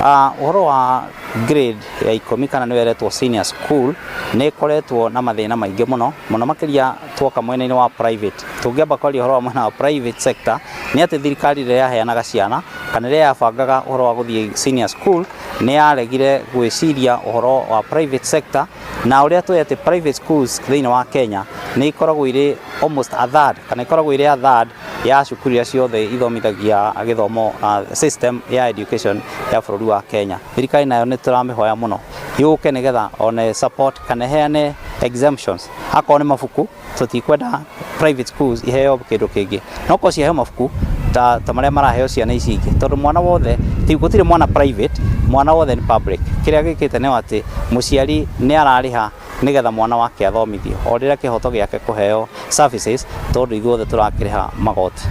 Ũhoro wa grade ya 10 kana nĩyo ĩretwo senior school nĩ ĩkoretwo na mathĩna maingĩ mũno mũno, makĩria twoka mwena-inĩ wa private. Tũngĩamba kwaria ũhoro wa mwena wa private sector, nĩ atĩ thirikari rĩrĩa yaheanaga ciana kana rĩrĩa yabangaga ũhoro wa gũthiĩ senior school, nĩ yaregire gwĩciria ũhoro wa private sector. Na ũrĩa tũĩ atĩ private schools thĩinĩ wa Kenya nĩ ikoragwo irĩ almost a third, kana ikoragwo irĩ a third ya cukuru iria ciothe ithomithagia gĩthomo, system ya education ya bũrũri wa Kenya. Thirikari nayo nĩ tũramĩhoya mũno yũke nĩgetha one support kana ĩheane exemptions akorwo nĩ mabuku. Tũtikwenda private schools iheo kĩndũ kĩngĩ, no korwo ciaheo mabuku ta marĩa maraheo ciana ici ingĩ, tondũ mwana wothe ti gũtirĩ mwana private, mwana wothe nĩ public. Kĩrĩa gĩkĩte nĩ atĩ mũciari nĩ ararĩha nĩgetha mwana wake athomithio, o rĩrĩa kĩhoto gĩake kũheo services, tondũ ithuothe tũrakĩrĩha magoti.